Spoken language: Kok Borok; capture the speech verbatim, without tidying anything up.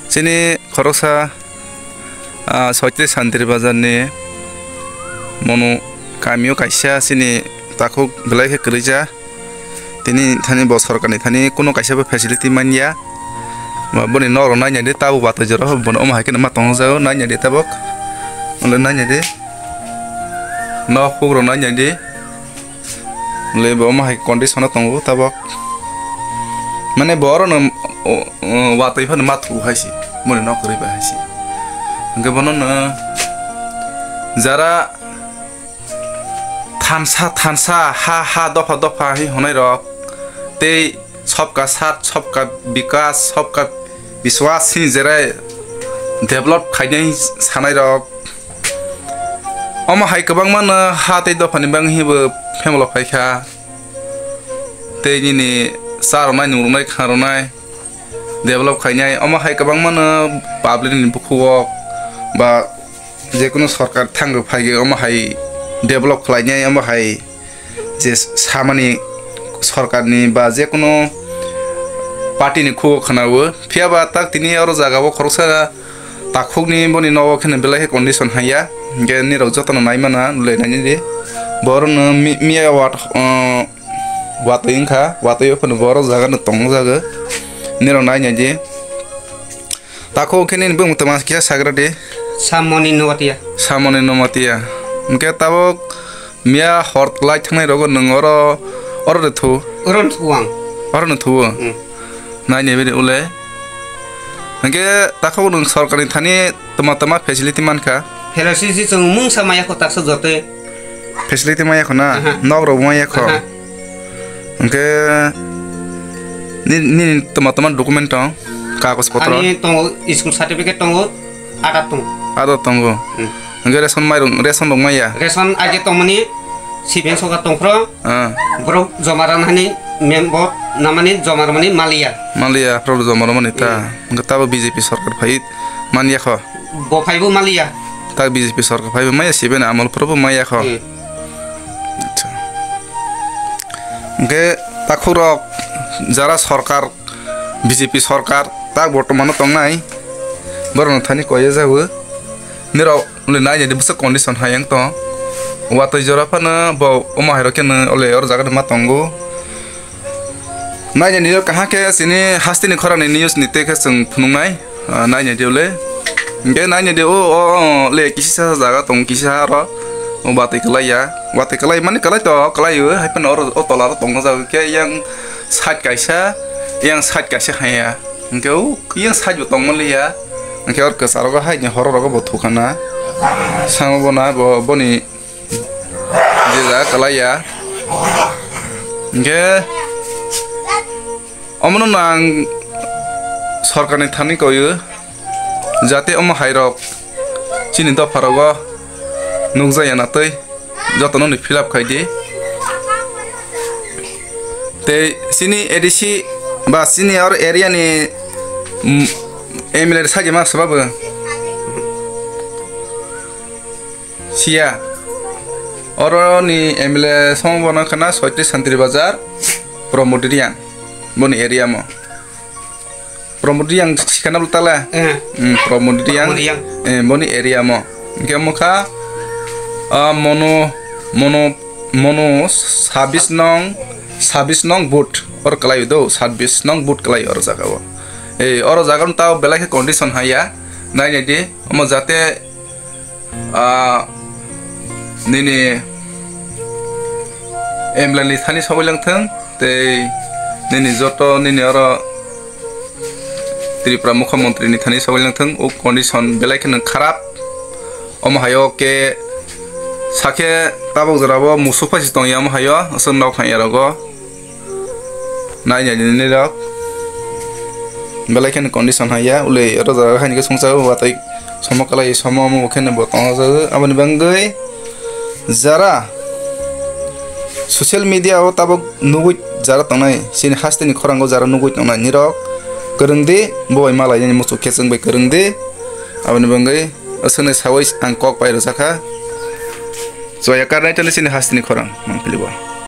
Chini khoroksa, ah, Soitri Santri Bazar ni Monu kamio kaisa chini takhuk belai khe kwrwija. Tini thani bo sorkar ni thani kuno kaisa bo facility manya. Ba boni nok rok nai nai di, tabuk watwi jora bono omo hai khe ma tong jak, nai nai di tabuk. Ole nai nai di. Nok huk rok nai nai di. Le bo omo hai condition o tongo tabok. Mane bo oro no, o, o, watwi phano ma thu hai se. Mone nok kwrwi bai hai se. Hwnkhe bono no jara thansa, thansa, ha, ha, dopha, dopha hai honai rok. Tei sobka sat, sobka bikas, sobka biswas hini jerai develop khainai sanai rok. Omo hai kwbangma no ha tei dophani bagwi bo phemolo phaikha. Tei nini cha rwnai, nung rwnai, kha rwnai, develop khainai. Omo hai kwbangma no public ni bukhuk o ba jekunu sorkar thangwi phaigwi omo hai develop khlainai, omo hai je samani sorkarni ba jekunu party ni khugo khwnawo. Phiya ba tak tini oro jaga o khoroksa takhukni boni nogo kheno belai khe condition haiya. Hwnkhe nirok jotono nai mana, nulai nai di. Borokno mi-, miya wat, uh, watwi wngkha, watwi phano borok jaga no tong jago. Nirok nai nai di. Takhuk khe nini bumung tama kisa sagra di. Samoni Nomatia. Samoni Nomatia. Hwnkhe tabok miya hor lai thangnai rogo nwng oro, oro de thu. Oro no thu ang. Oro no thu. Hmm. Nai ni bini ule. Hwnkhe takhuk nwng sorkar ni thani tama tama facility mankha. Facility chwng mungsa maya kho taksa jote. Facility maya kho na? Aha. Nok rok maya kho. Aha. Hwnkhe ni, nini tama tama document tong, kagoj potro? Ani tongo, school certificate tongo, Aadhaar tongo. Aadhaar tongo. Hmm. Hwnkhe ration mairung, ration rok maya? Ration aje tongmani C P M sorkar tongphro. Ah. Borok joma rwnani member namani joma rwmani maliya. Maliya, aphro joma rwmani ta. Hmm. Hwnkhe tabo B J P sorkar phai manya kho? Bo phaibo maliya. Tak B J P sorkar phaibo maya, C P M ni amol phrobo maya kho? Hmm. Acha. Hwnkhe takhukrok jara sorkar, B J P sorkar tak bortomano tongnai, borokno thani koi o jago. Nirok le nai nai di bwswk condition hai wng tong. Watwi jora phano bo omo hai rok khe no ole oro jaga ma tongo. Nai nai di kaham khe chini hasteni khorang ni news ni tei khe chwng phunuknai. Ah, nai nai di ule. Hwnkhe nai nai di, o, o, o, le kisa jaga tong kisa aro. O batwi kwlai ya. Batwi kwlai mani kwlai to, kwlai o. Hai phano oro o tola ro tongna jaga khe yang side kaisa, yang side kaisa hai ya. Hwnkhe o yang side bo tongma li ya. Hwnkhe oro kwcharo hai ni horo rogo bo thukana. Sango bo na bo, boni je jaga kwlai ya. Hwnkhe omono no ang sorkarni thani koyo, jate omo hairok chini dopharogo nukjakya na twi jotono ni fill up khai di. Tei chini A D C ba chini oro area ni, mm, M L A ni sajima swbabu. Siya. Oro ni M L A song bono khana Soitri Santri Bazar, Pramod Reang. Boni area mo. Pramod Reang sikana bwtala? Eh. Hmm, Pramod Reang. Pramod Reang. Eh, boni area mo. Hwnkhe mokha, ah, mono, mono, mono sabis nong, sabis nong boot. Oro kwlai do, sabis nong boot kwlai oro jaga o. Eh, oro jaga no tao belai khe condition haiya. Nai nai di, omo jate Ah, nini M L A ni thani sogwi langthwng, tei nini joto nini oro Tripura Mukhyamantri ni thani sogwi langthwng, o condition belai kheno kharap. Omo hayo khe sakhe tabuk jorabo musuk phaisi tongya omo hayo, aswk nok haiya rogo. Nai nai nini rok. Belai kheno condition hai ya, ule oro jora hai ni songsa o watoi somo kalai somo omo kheno bo tong o jago. Aboni bangwi jara social media o tabuk nugui jara tongnai, chini haste ni khorang o jara nugui tongnai nirok kwrwng di, bo bai malai nini muchuk khe chwng bai kwrwng di. Aboni bangwi aswk ni sawi ang kok pai rwjakha. Choya karnai tani chini haste ni khorang mangpili bo.